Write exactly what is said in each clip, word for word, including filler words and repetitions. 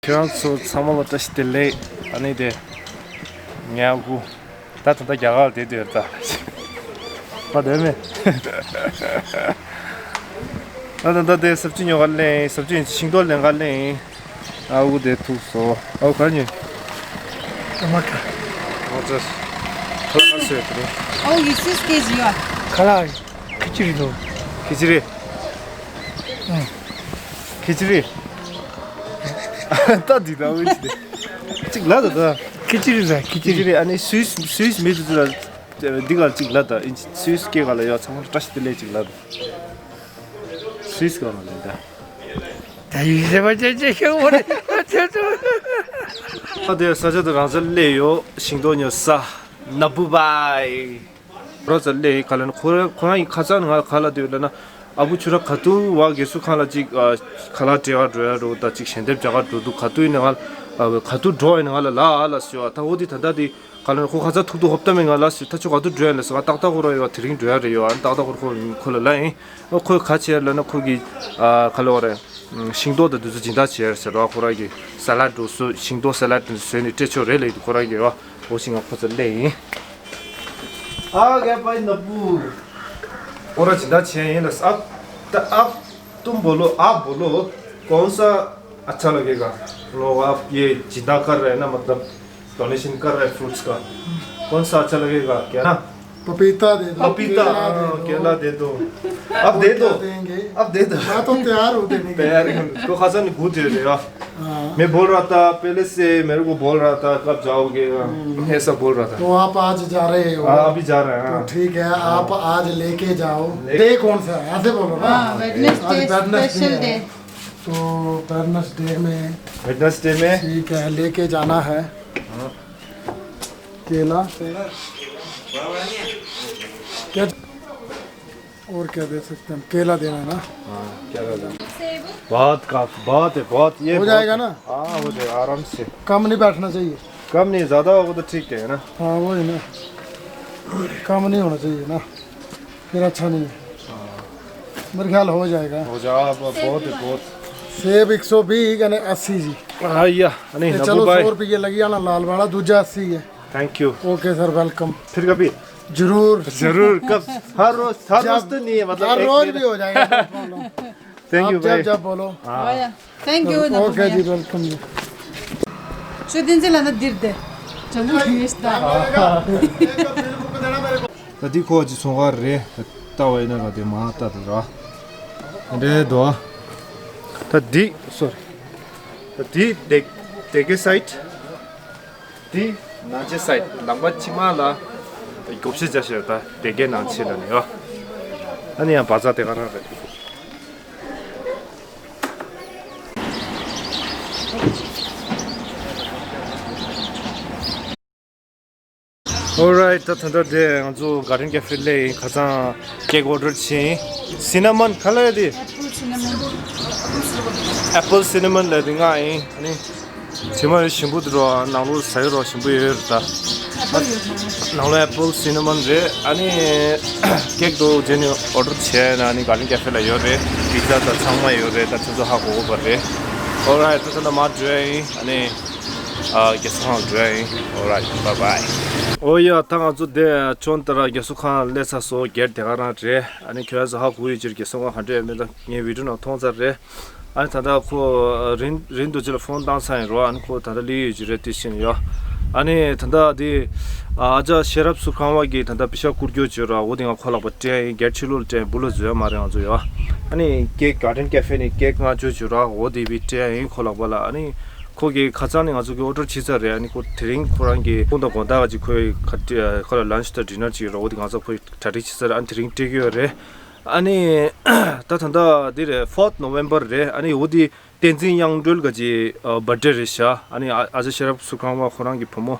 ཁྱེད་རང་ཚོ་ཚང་མ་ལ་བཀྲ་ཤིས་བདེ་ལེགས། ཨ་ནི་དེ། ངའི་ཨ་ཁུ། ད་ད་ལྟ་རྒྱ་གར་ལ་བསྡད་ཡོད་ད། ད་བསྡད་མེད། ད་ད་ད་དེ་ཟབ་ཆུ་ཉོ་ག་སླེབས་ཡིན། ཟབ་ཆུ་ཡིན་ཤིང་ཏོག་ལེན་ག་སླེབས་ཡིན། ཨ་ཁུ་དེ་ཐུག་སོང་། ཨ་ཁུ་ག་ཉོས། ཨ་མ་ཁ། ཨོ་ཙི། ཁ་ལག་ག་ཚོད་ཡོད་དེ། ཨོ་ཡིག་སིས་ཀེ་ཇི་ཡོད། ཁ་ལག་ཁི་ཅི་རི་འདུག་ཁི་ཅི་རི། ཁི་ཅི་རི། ད་འདི་ད་འོན་ཅི་དེ། གཅིག་ལ་ད་ད། ཁི་ཅི་རི་ཟ་ཁི་ཅི་རི། ཁི་ཅི་རི། ཨ་ནི་སུད་སི་སུད་སི་མི་དེ་ཚོ་ལ་འདི་ག་གཅིག་ལ་ད། ཨིན་སུད་སི་སྐད་ག་ལ་ཡོད། ཚང་མ་བཀྲ་ཤིས་བདེ་ལེགས་གཅིག་ལ་ད། སུད་སི་ག་ལ་ལེན་ད། ད་ཡིག་ཟེར་བ་ཅན་ཅན་ཤོག་བོ་རེད། ཨ་དེ་ས་ཆ་དེ་རང་ས་སླེབས་ཡོད། ཤིང་ཏོག་ཉོ་ས། ནབ་བུ་བའི། རོ་ཙ་ལེ་ཁ་ལ་ན་ཁོ་ར་ཁོ་རང་གི་ཁ་ཚང་ང་ཁ་ལ་དུས་ལ་ན། ཨ་བུ་ཁྱོད་ར་ག་དུས་བ་དགེ་ཚུལ་ཁང་ལ་ཅིག་ཨ། ཁ་ལག་སྤྲད་ག་འགྲོ་ཡ་འགྲོ་ད། ཅིག་ཞལ་འདེབས་རྒྱག་ག་འགྲོ་འདུག་ག་དུས་ཡིན་ན་ང་ལ་ཨ། ག་དུས་འགྲོ་ཡིན་ན་ང་ལ་ལ་ཨ་ལ་ཟེར་བ། ད་འོ་དེ་ད་ལྟ་དེ་ཁ་ལ་ན་ཁོ་ཁ་ཚང་ཐུག་ཐུག་ཧོབ་ཏ་མེད་ང་ལ་ཟེར། ད་ཁྱོད་ག་དུས་འགྲོ་ཡ་ལ་ཟེར་བ། ཏག་ཏག་ཁོ་ར་ཡོད་བ། དེ་རིང་འགྲོ་ཡ་རེད་ཡོད་བ། ཨ་ནི་ཏག་ཏག་ཁོ་ར་ཁོ་ཁོ་ལ་ལ་ཡིན། ཨ་ཁོས་ག་བྱས་ལ་ན་ཁོ་གི་ཨ། ག་ལ་བ་རེད། ཤིང་ཏོག་དང་དེ་ཚོ་སྦྱིན་བདག་བྱས་ཟེར་བ། ཁོ་རང་གི་ས་ལད་འགྲོ་སུ་ཤིང་ཏོག་ས་ལད་དེ་ཚོ་བཟོས་ནས་སྤྲད་ཆོག་རེད་ལབ་ཡོད། ཁོ་རང་གི་བ། འོ་ཞིག་ང་ཁོ་ཚོ་སླེབས་ཡིན། आ गया भाई नब्बू। और जिंदा छे हैं लस। अब त-, अब तुम बोलो, आप बोलो, कौन सा अच्छा लगेगा? लोग आप ये जिंदा कर रहे हैं ना, मतलब डोनेशन कर रहे हैं फ्रूट्स का, कौन सा अच्छा लगेगा क्या ना? पपीता दे दो, पपीता, केला दे हाँ, दो। केला दे दो। अब दे और क्या दो। देंगे? अब दे दो। मैं तो तैयार हूँ देने के लिए। तैयार हूँ। तो खजान गुड दे दे यार। हाँ। मैं बोल रहा था पहले से, मेरे को बोल रहा था कब जाओगे, हाँ, हम्म। ऐसा बोल रहा था। तो आप आज जा रहे हो? हाँ, अभी जा रहे हैं, तो हाँ। ठीक है, हाँ। आप आज लेके जाओ। ले- डे कौन सा है? ऐसे बोलो ना। हाँ, आज वेडनेसडे वेडनेसडे स्पेशल है। डे। तो वेडनेसडे में वेडनेसडे में? ठीक है, लेके जाना है। हाँ। केला। क्या? और क्या दे सकते हैं हम? केला देना है ना? हाँ, केला देना। बहुत काफ-, बहुत है, बहुत। ये हो बहुत जाएगा है ना? हाँ, हो जाएगा आराम से। कम नहीं बैठना चाहिए। कम नहीं, ज़्यादा होगा तो ठीक है ना? हाँ, वही ना, कम नहीं होना चाहिए ना, फिर अच्छा नहीं है। हाँ। मेरे ख्याल हो जाएगा। हो जा-, आप बहुत है, बहुत। सेब एक सौ बीस यानी अस्सी जी। हाँ, या, नहीं, ये नब्बू चलो, भाई। सौ रुपये लगी जाना लाल वाला, दूजा अस्सी है। Thank you. Okay sir, welcome. फिर कभी? जरूर। जरूर, कब? हर रोज, हर रोज जब, तो नहीं है, मतलब, हर एक रोज महीना। भी हो जाएगा, no problem। थैंक यू आप जब, भाई। जब बोलो। हाँ। Thank you. ओके जी, वेलकम ji. شو تنزل انا دير ده. جمهور ميشتا. ད་འདི་ཁོ་ཅི་ཚོང་ཁང་རེད། ལྟ་བ་ཡིན་ན་ག་དེ་མ་ལྟ་དུ་ར། རེད་དོ། ད་འདི་སོ་རི། ད་འདི་སྡེ་སྡེ་དགེ་སའིཌ། འདི་ནང་ཆེན་སའིཌ། ལམ་ཁ་ཕྱི་མ་ལ་བགོ་བཤའ་བྱ་ཞེས་ད་སྡེ་དགེ་ནང་ཆེན་ལ་ནི་ཡོ། ཨ་ནི་ཡང་བ་ཛར་དེ་ག་རང་རེད། Alright, ད་ད་ལྟ་དེ་ང་ཚོ་Garden Cafe སླེབས་ཡིན། ཁ་སང་ཀེག་ཨོ་ཌར་བྱས་ཡིན། སི་ན་མོན་ག་ལ་ཡ་དེ། Apple cinnamon. Apple cinnamon ལ་དེ་ང་ཡིན། ཨ་ནི་ཕྱི་མ་ཡོད་ཞིམ་པོ་འདུག་རོ། ནང་ལོགས་ཟ་ཡོད་རོ། ཞིམ་པོ་ཡོད་རེད་ད། ནང་ལོགས་Apple cinnamon རེད། ཨ་ནི་ཀེག་དོ་རྗེས་ནས་ཨོ་ཌར་བྱས་ན་ཨ་ནི་Garden Cafe ལ་ཡོད་རེད། པི་ཛ་དང་ཚང་མ་ཡོད་རེད། ད་ཁྱོད་ཚོ་ཧ་གོ་གོ་བ་རེད། Alright, ད་ད་ལྟ་མར་འགྲོ་ཡ་ཡིན། ཨ་ནི། ཨ། རྒྱལ་ས་ཁང་འགྲོ་ཡ་ཡིན། Alright, bye bye. ཨོ་ཡ། ད་ང་ཚོ་དེ་ཁྱོད་ལྟར་རྒྱལ་ས་ཁང་སླེབས་ཚར་སོང་། སྒེར་དེ་ག་རང་རེད། ཨ་ནི་ཁྱོད་ཚོ་ཧ་གོ་ཡོད་ཀྱི་རེད། རྒྱལ་ས་ཁང་ག་འདྲ་ཡོད་མེད་ད་ངའི་བི་ཌིའོ་ནང་མཐོང་ཚར་རེད། ཨ་ནི་ད་ལྟ་ཁོ་རིན་རིན་རྡོ་རྗེ་ལ་ཕོན་བཏང་ཚར་ཡིན་རོ། ཨ་ནི་ཁོ་ད་ལྟ་སླེབས་ཡོད་ཀྱི་རེད། དེ་བཞིན་ཡོ། ཨ་ནི་ད་ལྟ་དེ་ཨ་ཅག་ཤེས་རབ་ཚུལ་ཁང་བ་གིས་ད་ལྟ་པེ་ཤ་བསྐུར་རྒྱུ་བྱོས་ར། འོ་དེ་ང་ཁོ་ལག་པ་སྤྲད་ཡིན། སྒེར་ཕྱི་ལོགས་ལ་སྤྲད་ཡིན། སྦུག་ལ་འཛུལ་ཡ་མ་རེད་ང་ཚོ་ཡོ། ཨ་ནི་ཀེག་Garden Cafe ནས་ཀེག་ལྔ་བཅུ་བྱོས་ར། འོ་དེ་བི་སྤྲད་ཡིན་ཁོ་ལག་པ་ལ། ཨ་ནི་ཁོ་གིས་ཁ་སང་ནས་ང་ཚོ་གི་ཨོ་ཌར་བྱས་ཚར་རེད། ཨ་ནི་ཁོ་དེ་རིང་ཁོ་རང་གི་དཔུང་དང་དགོང་དག་ག་ཅིག་ཁོའི་ཁ་ཁོ་ལ་ལན་ཆི་དང་ཌི་ནར་ཅིག་ཡོད་ར། འོ་དེ་ང་ཚོ་ཁོའི་གྲ་སྒྲིག་བྱས་ཚར་རེད། ཨ་ནི་དེ་རིང་སྤྲད་ཀྱི་ཡོད་རེད། ཨ་ནི་ད་ད་ལྟ་འདི་རེད། Fourth November རེད། ཨ་ནི་འོ་དེ་བསྟན་འཛིན་དབྱངས་སྒྲོལ་ག་ཅིག་ཨ་བར་ཌེ་རེད་ཤག་ཨ་ནི་ཨ་ཨ་ཅག་ཤེས་རབ་ཚུལ་ཁང་བ་ཁོ་རང་གི་བུ་མོ་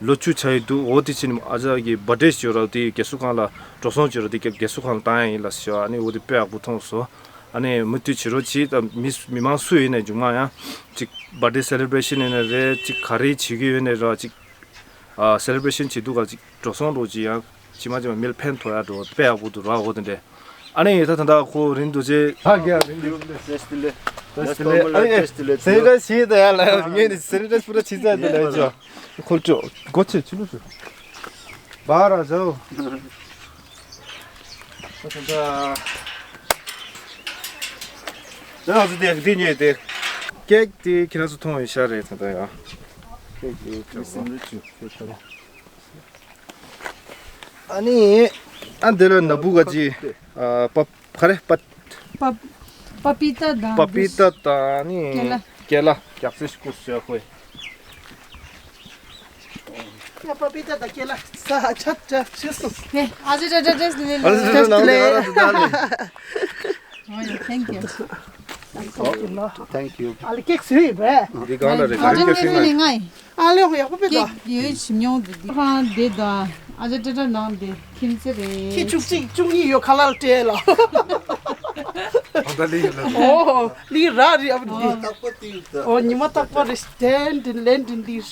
ལོ་བཅུ་ཆགས་ཡི་འདུག་འོ་དེ་ཕྱིན་ཨ་ཅག་གི་བར་ཌེ་ཞུ་ར་དེ་རྒྱལ་སྲུང་ཁང་ལ་འགྲོ་སོང་ཞུ་ར་དེ་རྒྱལ་སྲུང་ཁང་ལ་བཏང་ཡ་ཡིན་ལ་ཞུ། ཨ་ནི་འོ་དེ་དཔེ་ཡག་པོ་མཐོང་སོང་། ཨ་ནི་མུ་མཐུད་བྱེད་རོགས་གྱིས། ད་མི་མི་མང་སུ་ཡིན་ནའི་མཇུག་མ་ཡང་ཅིག་བར་ཌེ་སེ་ལེ་བྷ་རེ་ཤན་ཡིན་ན་རེད། ཅིག་ག་རེ་བྱེད་ཀྱི་ཡོད་ནའི་ར། ཅིག་ཨ་སེ་ལེ་བྷ་རེ་ཤན་བྱེད་དུས་ག་ཅིག་འགྲོ་སོང་རོགས་གྱིས། ཡང་ཇི་མ་ཇི་མ་མི་ལ་ཕན་ཐོགས་ཡ་འགྲོ་དཔེ་ཡག་པོ་འདུག་ར། འོ་དེ་འདྲས། ཨ་ནི་ད་ད་ལྟ་ཁོ་རིན་རྡོ་རྗེ། ཧ་གི་ཡ་རིན་རྡོ་རྗེ། ལགས་སོ། ཨ་ཡེ། སེ་རི་ཊ་ཤི་ད་ཡ་ལ་ངས་ནི་སེ་རི་ཊ་པུ་ར་ཤི་ཚར་དེ་ལ་ཇོ། ཁོལ་ཅོ། སྒོ་ཕྱེ་ཕྱི་ལོགས་ཤོག། བ་ར་ཇོ། ད་ང་ཚོ་དེ་འདི་ཉོས་ཏེ། ཀེག་དེ་ཁྱེད་རང་ཚོ་མཐོང་ཡོད་ཤག་རེད་ད་ལྟ་ཡ། ཀེག་དེ་ཁྱེད་རང་ཚོ། ཨ་ནི། ཨ་འདི་ལ་ན་བུ་ག་ཅི། ཨ་པ། ག་རེ་པ། པ། པ་པི་ཏ་དང་པ་པི་ཏ་དང་ནི། ཀེ་ལ། ཀེ་ལ། རྒྱག་ཚེ་ཤི་ཀུ་སུ་ཡ་ཧོꯏ། ཡ་པ་པི་ཏ་དང་ཀེ་ལ་ས་ཆ་ཆ་ཤི་སོང་། ཧེ། ཨ་ཅེ་ཏྲ་ཏྲ་ཏྲེས་ལེ་ལེ། ཨ་ཅེ་ཏྲ་ཏྲ་ཏྲ་ཏྲ་ལེ། ཨོ་ཡ། Thank you. Thank you. ཨ་ལེ་ཀེག་སུ་ཡིན་པས། འདི་གང་ལ་རེད། ཨ་ཅེ་ཏྲ་ཏྲ་ཏྲེས་ལེ་ང་ཡིན། ཨ་ལེ་ཧོ་ཡག་པོ་དཔེ་ད། ཀེག་ཡོད་ཞིམ་ཉོང་དུ་འདི་ཁང་དེ་དང་ཨ་ཅེ་ཏྲ་ཏྲ་ནང་དེ་ཁྱིམ་མཚེས་རེད། ཁྱི་བཅུ་གཅིག་བཅུ་གཉིས་ཡོད་ཁ་ལག་སྤྲད་ལ། ཨོ་ད་ལི་ཡོད་ལ། ཨོ་ལི་ར་རི་ཨ་བུ་འདི། རྟག་པར་ཏིག་ད། ཨོ་ཉི་མ་རྟག་པར་རེ་དེ་འདྲི་ལན་འདྲི་ལི་ར།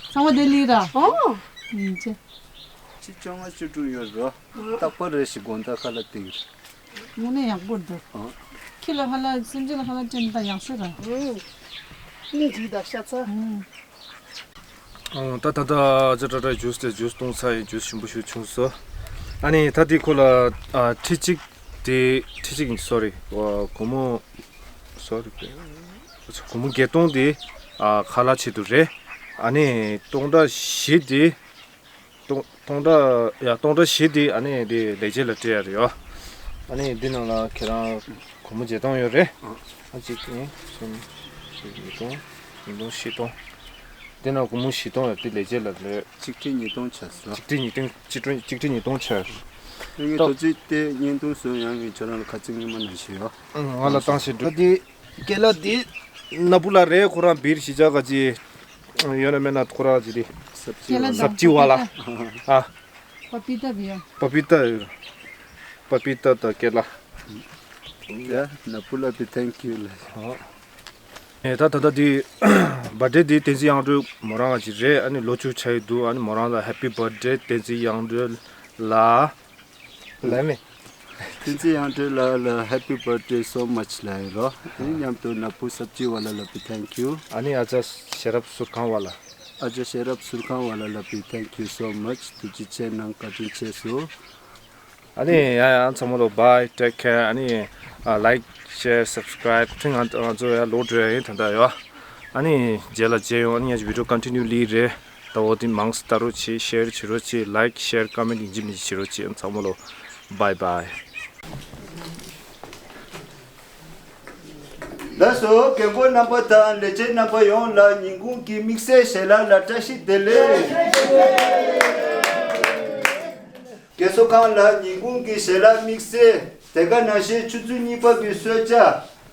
ཚང་མ་དེ་ལི་ར། ཨོ་ཡིན་ཅེ། ཁྱི་བཅོ་ལྔ་བཅུ་དྲུག་ཡོད་རོ། རྟག་པར་རེ་ཞིག་དགོང་དག་ཁ་ལག་ཏིག། དངོས་གནས་ཡག་པོ་འདུག། ཨ། ཁྱི་ལ་ཧ་ལ་སེམས་ཅན་ལ་ཧ་ལ་སྤྲད་ན་ད་ཡག་ཤོས་ར། ཨུམ། སྙིང་རྗེ་དང་ཤ་ཚ། ཨུམ། ཨོ་ད་ད་ད་ཅ་ཏྲ་ཏྲ་ཇུས་དེ་ཇུས་བཏུང་ཚར་ཡིན། ཇུས་ཞིམ་པོ་ཞིག་བྱུང་སོང་། ཨ་ནི་ད་དེ་ཁོ་ལ་ཨ་ཁྲི་གཅིག་དེ་ཁྲི་གཅིག་ཡིན། སོ་རི། ཨ་སྒོར་མོ། སོ་རི། སྒོར་མོ་བརྒྱད་སྟོང་དེ་ཨ་ཁ་ལག་ཆེད་དུ་རེད། ཨ་ནི་སྟོང་ཕྲག་བཞི་དེ། སྟོང་སྟོང་ཕྲག་ཡ་སྟོང་ཕྲག་བཞི་དེ་ཨ་ནི་དེ་ལས་བྱེད་ལ་སྤྲད་ཡ་རེད་ཡ། ཨ་ནི་འདི་ནང་ལ་ཁྱེད་རང་སྒོར་མོ་བརྒྱད་སྟོང་ཡོད་རེད། ཨ་གཅིག་གཉིས་གསུམ་བཞི་ཉིས་སྟོང་ཉིས་སྟོང་བཞི་སྟོང་། འདི་ནང་སྒོར་མོ་བཞི་སྟོང་ཡོད་དེ་ལས་བྱེད་ལ་ལོས། གཅིག་ཁྲི་ཉིས་སྟོང་ཆགས་སོང་། གཅིག་ཁྲི་ཉིས་སྟོང་གཅིག་ཁྲི་གཅིག་ཁྲི་ཉིས་སྟོང་ཆགས། ངས་ཏོག་ཙི་དེ་བརྙན་ཐུང་བཟོ་ཡང་ངས་ཁྱོད་རང་ལ་ཁ་ཚིག་སྔོན་མ་ནང་བཞིན་ཡོད། ང་ལ་བཏང་ཤེས་འགྲོ། ད་དེ་ཀེ་ལ་དེ་ན་བུ་ལ་རེད། ཁོ་རང་བིར་ཞི་ཅག་ག་ཅི། ཡོད་ན་མེད་ན་ཁོ་རང་ཅི་རེད། སབ་ཅི་ཀེ་ལ་ཝ་ལ། དང་སབ་ཅི་ཝ་ལ། ཨ། པ་པི་ཏ་བི་ཡ། པ་པི་ཏ་ཡོད། པ་པི་ཏ་དང་ཀེ་ལ། ཡ་ན་བུ་ལ་བི་ཐེང་ཀིའུ་ལ། ཨ། ཨེ་ད་ད་ལྟ་དེ་བར་ཐི་ཌེ་དེ་བསྟན་འཛིན་དབྱངས་སྒྲོལ་མོ་རང་ཅི་རེད། ཨ་ནི་ལོ་བཅུ་ཆགས་ཡི་འདུག། ཨ་ནི་མོ་རང་ལ་Happy Birthday བསྟན་འཛིན་དབྱངས་སྒྲོལ་ལགས། ལགས་མེ། བསྟན་འཛིན་དབྱངས་སྒྲོལ་ལགས་ལ་Happy Birthday so much ལབ་ཡིན་རོ། ཨ་ནི་མཉམ་དུ་ན་བུ་སབ་ཅི་ཝ་ལ་ལ་བི་ཐེང་ཀིའུ། ཨ་ནི་ཨ་ཅག་ཤེས་རབ་ཟུར་ཁང་བ་ལ། ཨ་ཅག་ཤེས་རབ་ཟུར་ཁང་བ་ལ་ལ་བི་ཐེང་ཀིའུ་སོ་མཆ། ཐུགས་རྗེ་ཆེ་གནང་། བཀའ་དྲིན་ཆེ་ཞུ། ཨ་ནི་ཡ་ཡ་ཚང་མ་ལོ་bye, take care. ཨ་ནི་ཨ་like, share, subscribe. ཐེངས་ང་ང་ཚོ་ཡ་ལོག་འགྲོ་ཡ་ཡིན་ད་ལྟ་ཡོ། ཨ་ནི་རྗེས་ལ་མཇལ་ཡོང་། ཨ་ནི་ཡ་video continue ལི་རེད། ད་འོ་དེ་མང་སི་ལྟ་རོགས་བྱེད། share བྱེད་རོགས་བྱེད། like, share, comment ཡིན་གཅིག་མིན་གཅིག་བྱེད་རོགས་བྱེད། ཨ་ཚང་མ་ལོ་bye bye. ལགས་སོ། རྒན་རྒོན་རྣམ་པ་དང་ལས་བྱེད་རྣམ་པ་ཡོངས་ལ་ཉིན་གུང་གི་དམིགས་བསལ་ཞལ་ལག་ལ་བཀྲ་ཤིས་བདེ་ལེགས། རྒས་གསོ་ཁང་ལ་ཉིན་གུང་གི་ཞལ་ལག་དམིགས་བསལ། དེ་ག་ནང་བཞིན་ཆུ་ཚོད་གཉིས་པ་གི་གསོལ་ཇ།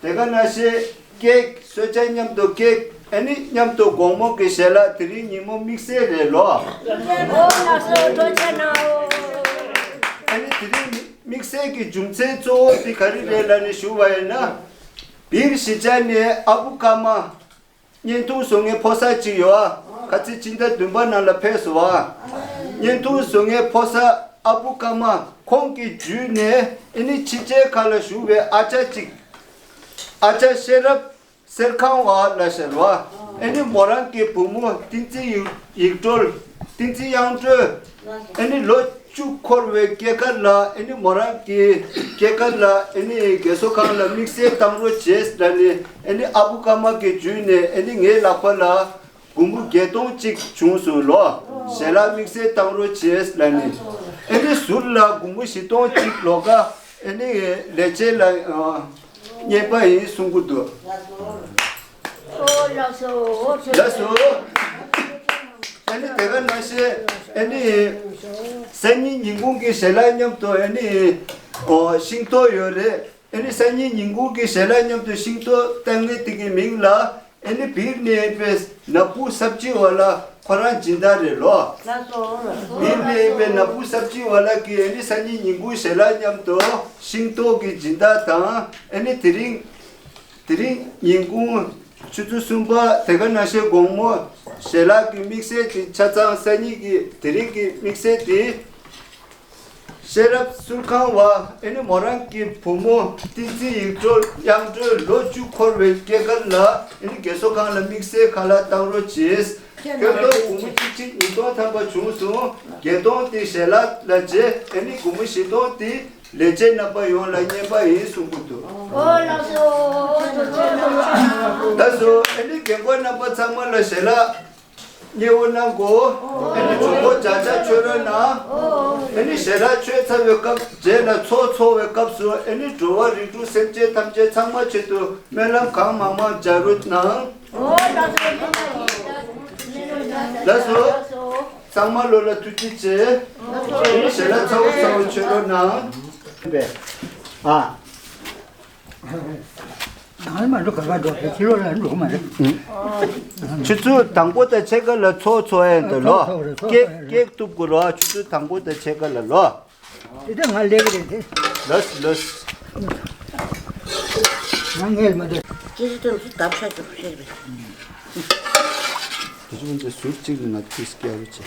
དེ་ག་ནང་བཞིན་ཀེག། གསོལ་ཇ་མཉམ་དུ་ཀེག། ཨ་ནི་མཉམ་དུ་དགོང་མོ་གི་ཞལ་ལག་དེ་རིང་ཉིན་མོ་དམིགས་བསལ་རེད་ལོ། ཨ་ནི་དེ་རིང་དམིགས་བསལ་གྱི་རྒྱུ་མཚན་གཙོ་བོ་དེ་ག་རེ་རེད་ལབ་ནས་ཞུ་བ་ཡིན་ན། བིར་ཞི་ཅན་ནས་ཨ་བུ་ཀརྨ། བརྙན་ཐུང་བཟོ་མཁན་ཕོ་གསར་ཅིག་ཡོད་ཨ། ཁ་ཚིག་སྤྱི་ཟླ་བདུན་པ་ནང་ལ་ཕེབས་སོང་ཨ། བརྙན་ཐུང་བཟོ་མཁན་ཕོ་གསར་ཨ་བུ་ཀརྨ་ཁོང་གི་བརྒྱུད་ནས་ཨ་ནི་ཕྱི་རྒྱལ་ཁག་ལ་བཞུགས་པའི་ཨ་ཅག་ཅིག། ཨ་ཅག་ཤེས་རབ་གསེར་ཁང་བ་ལ་ཟེར་བ། ཨ་ནི་མོ་རང་གི་བུ་མོ་བསྟན་འཛིན་ཡིག་ཡིག་སྒྲོལ། བསྟན་འཛིན་དབྱངས་སྒྲོལ། ཨ་ནི་ལོ་བཅུ་འཁོར་བའི་སྐྱེས་སྐར་ལ་ཨ་ནི་མོ་རང་གི་སྐྱེས་སྐར་ལ་ཨ་ནི་རྒས་གསོ་ཁང་ལ་དམིགས་བསལ་བཏང་རོགས་བྱེད་ལབ་ནས་ཨ་ནི་ཨ་བུ་ཀརྨ་གི་བརྒྱུད་ནས་ཨ་ནི་ངའི་ལག་པ་ལ་སྒོར་མོ་བརྒྱད་སྟོང་གཅིག་བྱུང་སོང་ལོ། ཞལ་ལག་དམིགས་བསལ་བཏང་རོགས་བྱེད་ལབ་ནས་ཨ་ནི་ཟུར་ལ་སྒོར་མོ་བཞི་སྟོང་གཅིག་ལོགས་ཀ་ཨ་ནི་ལས་བྱེད་ལ་ཨ། རྔན་པ་ཡིན་གསུང་གི་འདུག། ཨོ་ལགས་སོ། ལགས་སོ། ཨ་ནི་དེ་ག་ནང་བཞིན་ཨ་ནི་སང་ཉིན་ཉིན་གུང་གི་ཞལ་ལག་མཉམ་དུ་ཨ་ནི་ཨོ་ཤིང་ཏོག་ཡོད་རེད། ཨ་ནི་སང་ཉིན་ཉིན་གུང་གི་ཞལ་ལག་མཉམ་དུ་ཤིང་ཏོག་བཏང་མཁན་དེ་གི་མིང་ལ་ཨ་ནི་བིར་ནས་ཡིན་པའི་ན་བུ་སབ་ཅི་ཝ་ལ་ཁོ་རང་སྦྱིན་བདག་རེད་ལོ། ལགས་སོ། བིར་ནས་ཡིན་པའི་ན་བུ་སབ་ཅི་ཝ་ལ་གིས་ཨ་ནི་སང་ཉིན་ཉིན་གུང་ཞལ་ལག་མཉམ་དུ་ཤིང་ཏོག་གི་སྦྱིན་བདག་དང་ཨ་ནི་དེ་རིང་། དེ་རིང་ཉིན་གུང་ཆུ་ཚོད་གསུམ་པ་དེ་ག་ནང་བཞིན་དགོང་མོ་ཞལ་ལག་གི་དམིགས་བསལ་གྱི་ཆ་ཚང་སང་ཉིན་གྱི་དེ་རིང་གི་དམིགས་བསལ་དེ་ ཤེས་རབ་གསུར་ཁང་བ་ཨེ་ནི་མོ་རང་གི་བུ་མོ་བསྟན་འཛིན་ཡིག་སྒྲོལ་དབྱངས་སྒྲོལ་ལོ་བཅུ་འཁོར་བའི་སྐྱེས་སྐར་ལ་ཨེ་ནི་རྒས་གསོ་ཁང་ལ་དམིགས་བསལ་ཁ་ལག་བཏང་རོགས་གྱིས། ཁྱོད་ཚོ་བུ་མོ་གཅིག་གཅིག་ཉིས་སྟོང་ཐམ་པ་བྱུང་སོང་། བརྒྱད་སྟོང་དེ་ཞལ་ལག་ལ་བྱེད། ཨེ་ནི་བུ་མོ་བཞི་སྟོང་དེ་ལས་བྱེད་རྣམ་པ་ཡོངས་ལ་རྔན་པ་ཡིན་གསུང་གི་འདུག་ཨོ་ལགས་སོ། ལགས་སོ། ཨེ་ནི་རྒན་གོག་རྣམ་པ་ཚང་མ་ལ་ཞལ་ལག་མཉེས་པོ་གནང་གོ། ཨེ་ནི་གྲོགས་པོ་བརྒྱ་ཆ་མཆོད་རོགས་གནང་། ཨེ་ནི་ཞལ་ལག་མཆོད་ཚར་བའི་སྐབས་རྗེས་ལ་ཚོགས་འཚོགས་པའི་སྐབས་སུ་ཨེ་ནི་འགྲོ་བ་རིགས་དྲུག་སེམས་ཅན་ཐམས་ཅད་ཚང་མ་ཆེད་དུ་སྨོན་ལམ་གང་མང་མང་རྒྱག་རོགས་གནང་། ལགས་སོ། ཚང་མ་ལོ་ལ་ཐུགས་རྗེ་ཆེ། ཨེ་ནི་ཞལ་ལག་ཚ་བོ་ཚ་བོ་མཆོད་རོགས་གནང་། ཨ། ང་མ་འགྲོ་ག་ག་འགྲོ་ཕྱི་ལོགས་ལ་འགྲོ་གི་མ་རེད། ཆུ་ཚོད་དང་པོ་དང་ཕྱེད་ཀ་ལ་ཚོགས་འཚོགས་ཡས་འདུག་ལོ། ཚོགས་ཚོགས་རེད། ཚོགས་ཀེག་ཚོགས་རེད། ཀེག་གཏུབ་དགོས་རོགས། ཆུ་ཚོད་དང་པོ་དང་ཕྱེད་ཀ་ལ་ལོ། དེ་ལྟར་ང་ལས་ཀྱི་རེད་དེ། ལོས་ལོས། ང་ངས་མ་འདོད། ཅི་ཞིག་དོན་ཚུལ་བརྡབ་ཤ་རྒྱོབ་ཤེས་རེད། དེ་ཚོ་ཚོ་ཟུར་གཅིག་ལ་ང་ཏིས་སྐྱ་རུ་བྱས།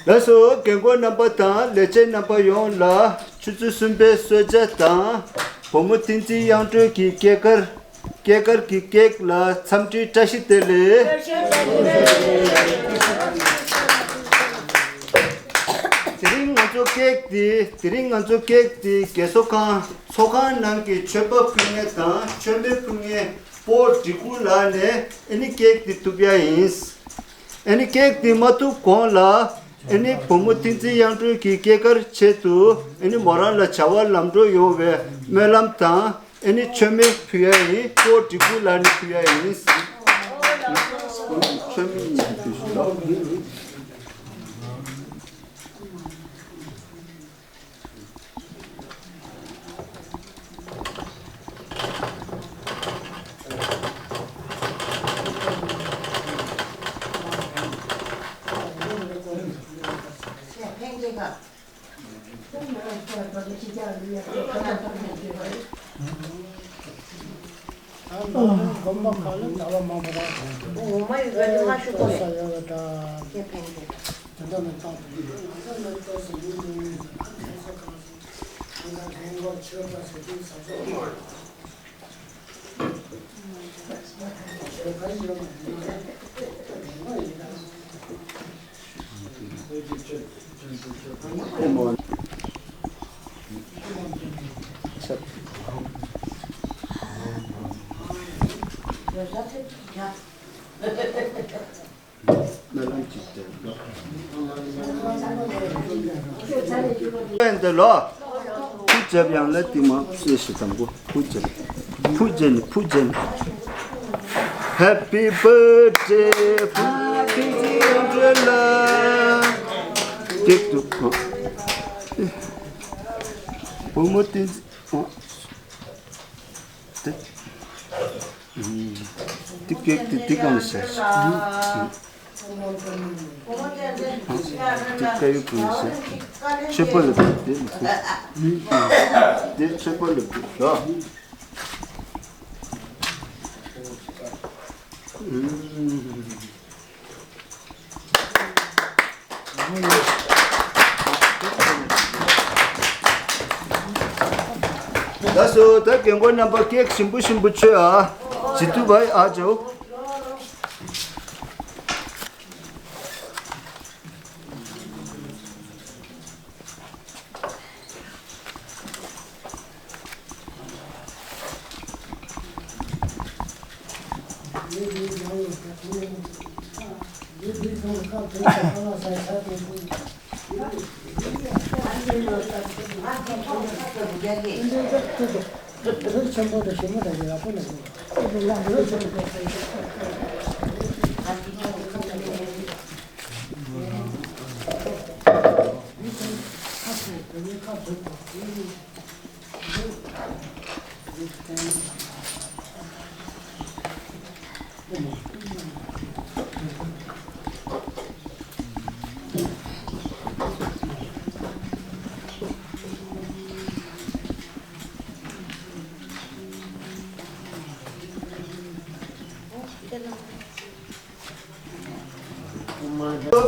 ལགས་སོ། རྒན་གོག་རྣམ་པ་དང་ལས་བྱེད་རྣམ་པ་ཡོངས་ལ་ཆུ་ཚོད་གསུམ་པའི་གསོལ་ཇ་དང་། བུ་མོ་བསྟན་འཛིན་དབྱངས་སྒྲོལ་གྱི་སྐྱེས་སྐར། སྐྱེས་སྐར་གྱི་ཀེག་ལ་འཚམས་འདྲི་བཀྲ་ཤིས་བདེ་ལེགས། དེ་རིང་ང་ཚོ་ཀེག་འདི་དེ་རིང་ང་ཚོ་ཀེག་འདི་རྒས་གསོ་ཁང་ཚོགས་ཁང་ནང་གི་མཆོད་པ་ཕུལ་མཁན་དང་མཆོད་མེ་ཕུལ་མཁན་པོ་འབྲི་གུ་ལགས་ནས་ཨེ་ནི་ཀེག་འདི་གཏུབ་ཡ་ཡིན། ཨེ་ནི་ཀེག་འདི་མ་གཏུབ་གོང་ལ་ཨེ་ནི་བུ་མོ་བསྟན་འཛིན་དབྱངས་སྒྲོལ་གྱི་སྐྱེས་སྐར་ཆེད་དུ་ཨེ་ནི་མོ་རང་ལ་བྱ་བ་ལམ་འགྲོ་ཡོང་བའི་སྨོན་ལམ་དང་། ཨེ་ནི་མཆོད་མེ་ཕུལ་ཡ་ཡིན། པོ་འབྲི་གུ་ལགས་ནས་ཕུལ་ཡ་ཡིན། མཆོད་མེ་ཉིད་ཕུལ་ཞུ་ལོ། སྨོན་ལམ་གཅིག་སྟེར་རོགས། འདི་ལོ། ཕུ་རྒྱབ་ཡང་ལ་ཏི་མ་ཤེས་ཤི་དང་པོ་ཕུ་རྒྱབ། ཕུ་རྒྱབ་ནི་ཕུ་རྒྱབ་ནི། Happy birthday ཕུ་ཏི་ཏི་ཡང་འདྲེ་ལ། ཏིག་ཏུ། བུ་མོ་ཏི་ཏི། ཏི། ཏི་ཀེག་ཏི་ཏི་གང་ཟེར། ཏི་ཀ་ཡུ་གང་ཟེར། ཆོས་པ་ལ་ཏི་ཏི་ལ་ཏི། ཏི་ཆོས་པ་ལ་ཏི་ཤོ། ལགས་སོ། ད་རྒན་གོག་རྣམ་པ་ཀེག་ཞིམ་པོ་ཞིམ་པོ་མཆོད་ཨ། ཇི་ཐུབ་བ་ཨ་ཇོ།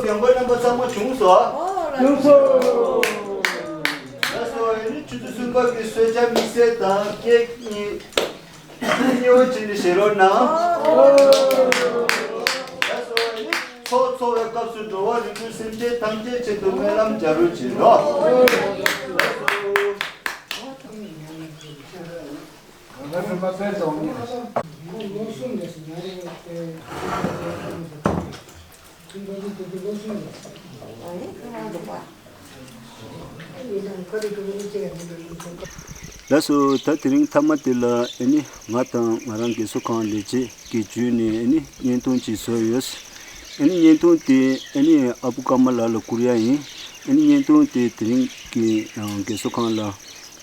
རྒན་པ་རྣམ་པ་ཚང་མ་བྱུང་སོང་ ལགས་སོ། ལགས་སོ། ཨ་ནི་ཆུ་ཚོད་གསུམ་པ་གི་གསོལ་ཇ་དམིགས་བསལ་དང་ཀེག་གཉིས། སྙིང་པོ་བྱས་ནས་བཞེས་རོགས་གནང་། ལགས་སོ། ཨ་ནི་ཚོགས་འཚོགས་པའི་སྐབས་སུ་འགྲོ་བ་རིགས་དྲུག་སེམས་ཅན་ཐམས་ཅད་ཆེད་དུ་སྨོན་ལམ་རྒྱག་རོགས་བྱེད་རོགས། ལགས་སོ། ལགས་སོ། ད་དེ་རིང་མཐའ་མ་དེ་ལ་ཨ་ནི་ང་དང་ང་རང་རྒས་གསོ་ཁང་ལས་བྱེད་ཀྱིས་བརྒྱུད་ནས་ཨ་ནི་བརྙན་ཐུང་ཅིག་བཟོས་ཡོད། ཨ་ནི་བརྙན་ཐུང་དེ་ཨ་ནི་ཨ་བུ་ཀརྨ་ལགས་ལ་བསྐུར་ཡ་ཡིན། ཨ་ནི་བརྙན་ཐུང་དེ་དེ་རིང་གི་ཨ་རྒས་གསོ་ཁང་ལ་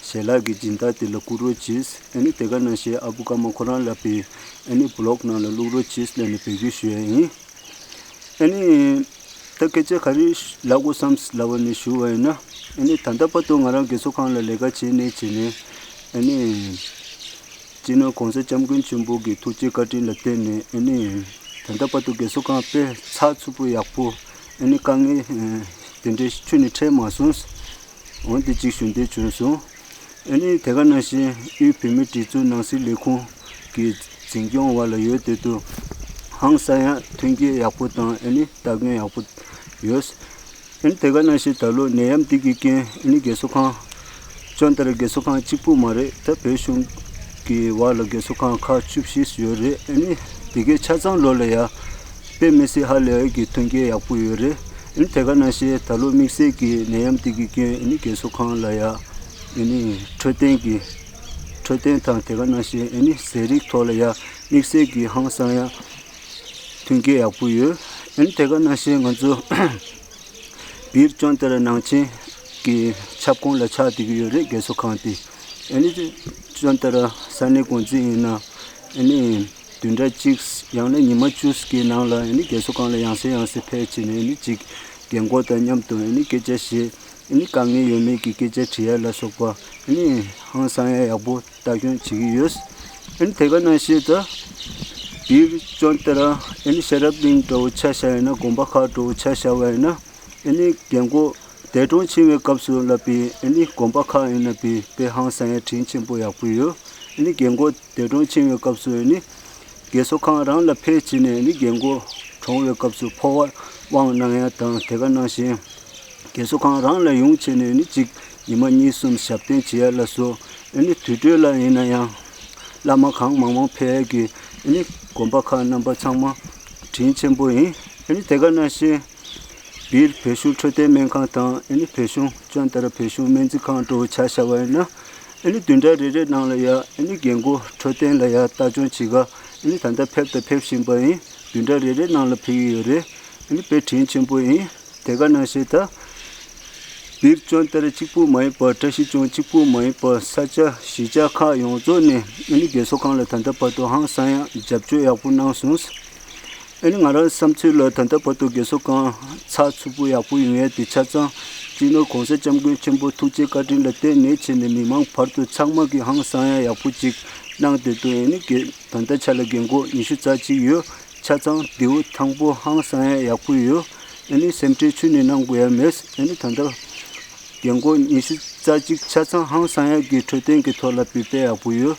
ཞལ་ལག་གི་སྦྱིན་བདག་དེ་ལ་བསྐུར་རོགས་གྱིས། ཨ་ནི་དེ་ག་ནང་བཞིན་ཨ་བུ་ཀརྨ་ཁོ་རང་ལ་ཕར་ཨ་ནི་བི་ལོག་ནང་ལ་བླུག་རོགས་གྱིས་ལབ་ནས་འབོད་སྐུལ་ཞུ་ཡ་ཡིན། ཨ་ནི་ད་སྐད་ཆ་ག་རེ་ལབ་དགོས་བསམ་ལབ་པ་ནས་ཞུ་བ་ཡིན་ན། ཨ་ནི་ད་ལྟ་བར་དུ་ང་རང་རྒས་གསོ་ཁང་ལ་ལས་ཀ་བྱས་ནས་བྱས་ནས་ཨ་ནི་སྤྱི་ནོར་༸གོང་ས་༸སྐྱབས་མགོན་ཆེན་པོ་གི་ཐུགས་རྗེ་བཀའ་དྲིན་ལ་བརྟེན་ནས་ཨ་ནི་ད་ལྟ་བར་དུ་རྒས་གསོ་ཁང་དཔེ་ཚགས་ཚུད་པོ་ཡག་པོ། ཨ་ནི་དཀའ་ངལ་དེ་འདྲའི་ཁྱོན་ནས་འཕྲད་མ་སོང་། འོན་ཏེ་གཅིག་ཞུ་འདོད་བྱུང་སོང་། ཨ་ནི་དེ་ག་ནང་བཞིན་དབུས་བོད་མིའི་སྒྲིག་འཛུགས་ནང་སྲིད་ལས་ཁུངས་ཀྱི་འཛིན་སྐྱོང་འོག་ལ་ཡོད་དེ་དུས་ཧང་སང་ཡ་མཐུན་རྐྱེན་ཡག་པོ་དང་ཨ་ནི་ལྟ་གོན་ཡག་པོ་ཡོད། ཨ་ནི་དེ་ག་ནང་བཞིན་ད་ལོ་ནད་ཡམས་འདི་གི་རྐྱེན་ཨ་ནི་རྒས་གསོ་ཁང་ཅོན་ཏ་ར་རྒས་གསོ་ཁང་གཅིག་པུ་མ་རེད། ད་བོད་གཞུང་གི་འོག་ལ་རྒས་གསོ་ཁང་ཁག་བཅུ་བཞི་ཡོད་རེད། ཨ་ནི་དེ་གའི་ཆ་ཚང་ལོ་ལ་ཡ་དཔེ་མི་སྲིད་ཧ་ལས་ཀྱི་མཐུན་རྐྱེན་ཡག་པོ་ཡོད་རེད། ཨ་ནི་དེ་ག་ནང་བཞིན་ད་ལོ་དམིགས་བསལ་གྱི་ནད་ཡམས་འདི་གི་རྐྱེན་ཨ་ནི་རྒས་གསོ་ཁང་ལ་ཡ་ཨ་ནི་འཕྲོད་བསྟེན་གྱི་འཕྲོད་བསྟེན་དང་དེ་ག་ནང་བཞིན་ཨ་ནི་ཟས་རིགས་ཐོག་ལ་ཡ་དམིགས་བསལ་གྱི་ཧང་སང་ཡ་མཐུན་རྐྱེན་ཡག་པོ་ཡོད། ཨ་ནི་དེ་ག་ནང་བཞིན་ང་ཚོ་བིར་ཅོན་ཏ་ར་ནང་ཆེན་གྱི་ཁྱབ་ཁོངས་ལ་ཆགས་བསྡད་ཀྱི་ཡོད་རེད། རྒས་གསོ་ཁང་དེ་ཨ་ནི་ཅོན་ཏ་ར་ས་གནས་འགོ་འཛིན་ཡིན་ན་ཨ་ནི་བདུན་ཕྲག་གཅིག་ཡང་ན་ཉི་མ་བཅུ་གི་ནང་ལ་ཨ་ནི་རྒས་གསོ་ཁང་ལ་ཡང་སེ་ཡང་སེ་ཕེབས་བྱས་ནས་ཨ་ནི་ཅིག་རྒན་འཁོགས་དང་མཉམ་དུ་ཨ་ནི་སྐད་ཆ་བཤད། ཨ་ནི་དཀའ་ངལ་ཡོད་མེད་ཀྱི་སྐད་ཆ་དྲི་ཡ་ལ་སོགས་པ་ཨ་ནི་ཧང་སང་ཡ་ཡག་པོ་ལྟ་སྐྱོང་བྱེད་ཀྱི་ཡོད། ཨ་ནི་དེ་ག་ནང་བཞིན་ད་བིར་ཅོན་ཏ་ར་ཨ་ནི་ཤེས་རབ་གླིང་འདྲ་བོ་ཆ་བཞག་ཡིན་ན་དགོན་པ་ཁག་འདྲ་བོ་ཆ་བཞག་པ་ཡིན་ན་ཨ་ནི་རྒན་འཁོགས་འདས་གྲོངས་ཕྱིན་པའི་སྐབས་སུ་ལ་ཕར་ཨ་ནི་དགོན་པ་ཁག་ཡིན་ན་ཕར་དཔེ་ཧང་སང་ཡ་དྲིན་ཆེན་པོ་ཡག་པོ་ཡོད། ཨ་ནི་རྒན་འཁོགས་འདས་གྲོངས་ཕྱིན་པའི་སྐབས་སུ་ཨ་ནི་རྒས་གསོ་ཁང་རང་ལ་ཕེབས་བྱས་ནས་ཨ་ནི་རྒན་འཁོགས་གྲོངས་པའི་སྐབས་སུ་འཕོ་བ་དབང་གནང་ཡ་དང་དེ་ག་ནང་བཞིན་རྒས་གསོ་ཁང་རང་ལ་ཡོང་བྱས་ནས་ཨ་ནི་གཅིག་ཉི་མ་གཉིས་གསུམ་ཞབས་བརྟན་བྱེད་ཡ་ལ་སོགས་ཨ་ནི་དུས་འཕྲོད་ལ་ཡིན་ན་ཡང་བླ་མ་གང་མང་མང་ཕེབས་ཡ་གི་ཨ་ནི་དགོན་པ་ཁག་རྣམ་པ་ཚང་མ་དྲིན་ཆེན་པོ་ཡིན། ཨ་ནི་དེ་ག་ནང་བཞིན་བིར་བོད་གཞུང་འཕྲོད་བསྟེན་སྨན་ཁང་དང་ཨ་ནི་བོད་གཞུང་ཅོན་ཏ་ར་བོད་གཞུང་སྨན་རྩིས་ཁང་འདྲ་བོ་ཆ་བཞག་པ་ཡིན་ན་ཨ་ནི་བདུན་ཕྲག་རེ་རེ་ནང་ལ་ཡ་ཨ་ནི་རྒན་འཁོགས་འཕྲོད་བསྟེན་ལ་ཡ་ལྟ་སྐྱོང་བྱེད་ག་ཨ་ནི་ད་ལྟ་ཕེབས་དང་ཕེབས་བཞིན་པ་ཡིན། བདུན་ཕྲག་རེ་རེ་ནང་ལ་ཕེབས་ཀྱི་ཡོད་རེད། ཨ་ནི་དཔེ་དྲིན་ཆེན་པོ་ཡིན། དེ་ག་ནང་བཞིན་ད་བིར་ཅོན་ཏ་ར་གཅིག་པུ་མ་ཡིན་པར་བཀྲ་ཤིས་ལྗོངས་གཅིག་པུ་མ་ཡིན་པར་ས་ཆ་གཞིས་ཆགས་ཁག་ཡོངས་རྫོགས་ནས་ཨ་ནི་རྒས་གསོ་ཁང་ལ་ད་ལྟ་བར་དུ་ཧང་སང་ཡ་རྒྱབ་སྐྱོར་ཡག་པོ་གནང་སོང་། ཨ་ནི་ང་རང་བསམ་ཚུལ་ལ་ད་ལྟ་བར་དུ་རྒས་གསོ་ཁང་ཚགས་ཚུད་པོ་ཡག་པོ་ཡོང་ཡས་དེ་ཆ་ཚང་སྤྱི་ནོར་༸གོང་ས་༸སྐྱབས་མགོན་ཆེན་པོ་ཐུགས་རྗེ་བཀའ་དྲིན་ལ་བརྟེན་ནས་བྱས་ནས་མི་མང་བར་དུ་ཚང་མ་གིས་ཧང་སང་ཡ་ཡག་པོ་ཅིག་གནང་བསྡད་འདུག་ཨ་ནི་རྒས་ད་ལྟ་ཆ་ལ་རྒན་འཁོགས་ཉི་ཤུ་རྩ་གཅིག་ཡོད། ཆ་ཚང་བདེ་པོ་ཐང་པོ་ཧང་སང་ཡ་ཡག་པོ་ཡོད། ཨ་ནི་སེམས་ཁྲལ་ཁྱོན་ནས་གནང་དགོས་ཡ་མེད། ཨ་ནི་ད་ལྟ་རྒན་འཁོགས་ཉི་ཤུ་རྩ་གཅིག་ཆ་ཚང་ཧང་སང་ཡ་གི་འཕྲོད་བསྟེན་གྱི་ཐོག་ལ་ཕར་དཔེ་ཡག་པོ་ཡོད།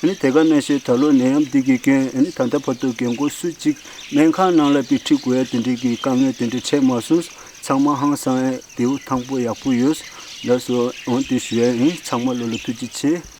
ཨ་ནི་དེ་ག་ནང་བཞིན་ད་ལོ་ནད་ཡམས་འདི་གི་རྐྱེན་ཨ་ནི་ད་ལྟ་བར་དུ་རྒན་འཁོགས་སུ་གཅིག་སྨན་ཁང་ནང་ལ་ཕར་ཁྲིད་དགོས་ཡ་དེ་འདྲའི་གི་དཀའ་ངལ་དེ་འདྲ་འཕྲད་མ་སོང་། ཚང་མ་ཧང་སང་ཡ་བདེ་པོ་ཐང་པོ་ཡག་པོ་ཡོད། ལགས་སོ། འོན་ཏེ་ཞུ་ཡ་ཡིན། ཚང་མ་ལོ་ལ་ཐུགས་རྗེ་ཆེ།